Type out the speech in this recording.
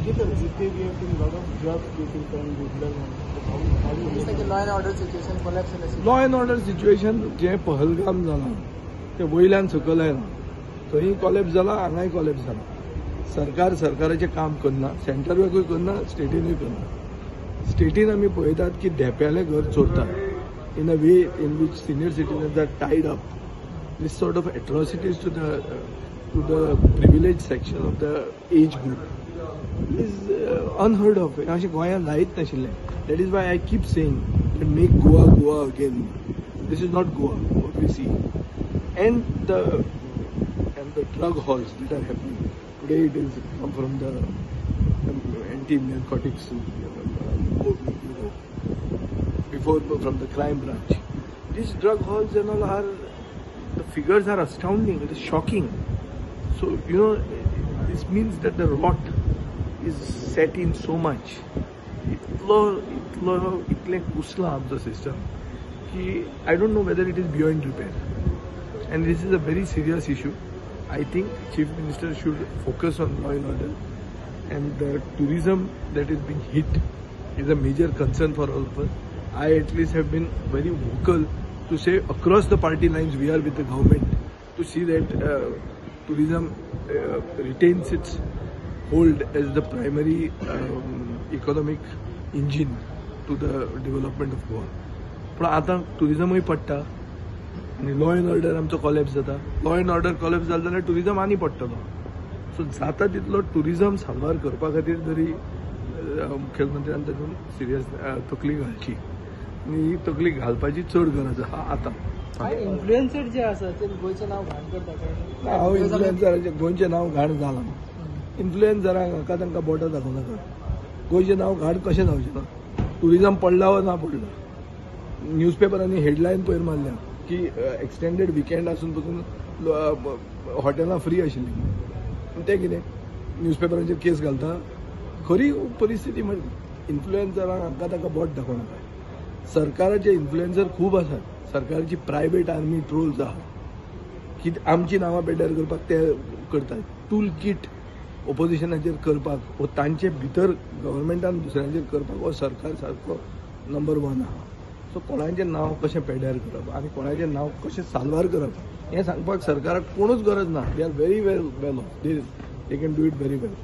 Law and order situation collapse. Law and order situation जें पहलगाम जालां तें वयल्यान सकयल आयलां, थंय कॉलेप्स जाला, हांगाय कॉलेप्स जाला. सरकार सरकाराचें काम करना, सेंटराकूय करना, स्टेटीनूय करना. स्टेटीन आमी पळयतात की धेंप्यालें घर चोरतात in a way in which senior citizens are tied up. This sort of atrocities to the privileged section of the age group is unheard of. अशें गोंयांत जायत नाशिल्लें. That is why I keep saying make Goa Goa again. This is not Goa what we see. And the drug hauls that are happening today, it is come from the anti narcotics bureau, before from the crime branch. These drug hauls and all are, the figures are astounding, it is shocking. So, this means that the rot is set in so much. इतलो इतलो इतलें कुसलां आमचो system की I don't know whether it is beyond repair, and this is a very serious issue. I think Chief Minister should focus on law and order, and the tourism that is being hit is a major concern for all of us. I at least have been very vocal to say across the party lines we are with the government to see that tourism retains its hold as the primary economic engine to the development of Goa. पूण आतां टुरिजमूय पडटा आनी law and order आमचो collapse जाता. Law and order collapse जालो जाल्यार tourism आनी पडटलो. सो जाता तितलो टुरिजम साल्वार करपा खातीर तरी मुखेलमंत्र्यान तातूंत सिरियस तकली घालची आनी ही तकली घालपाची चड गरज आहा आतां. इन्फ्लुएन्सर जे आसा ते गोंयचें नांव घाण करता. हांव इन्फ्लुएन्सराचें, गोंयचें नांव घाण जालां, इन्फ्लुएन्सरांक हाका तांकां बोटां दाखोवं नाका. गोंयचें नांव घाण कशें जावचें ना? टुरिजम पडला वा ना पडला? न्यूज पेपरांनी हेडलायन पयर मारल्या की एक्सटेंडेड विकेंड आसून पसून हॉटेलां फ्री आशिल्लीं. पूण तें कितें न्यूज पेपरांचेर केस घालता? खरी परिस्थिती म्हणजे इन्फ्लुएन्सरांक हांकां तांकां बोट दाखोवं नाका. सरकाराचे इन्फ्लुएन्सर खूब आसात, सरकाराची प्रायवेट आर्मी ट्रोल्स आहा की आमची नांवां पेड्ड्यार करपाक ते करतात. टूल किट ओपोजिशनाचेर करपाक वो तांचे भितर गव्हर्मेंटान दुसऱ्यांचेर करपाक हो सरकार सारको नंबर वन आहा. सो कोणाचें नांव कशें पेड्ड्यार करप आनी कोणाचें नांव कशें साल्वार करप हें सांगपाक सरकाराक कोणूच गरज ना. They are very well well off, they can do it very well.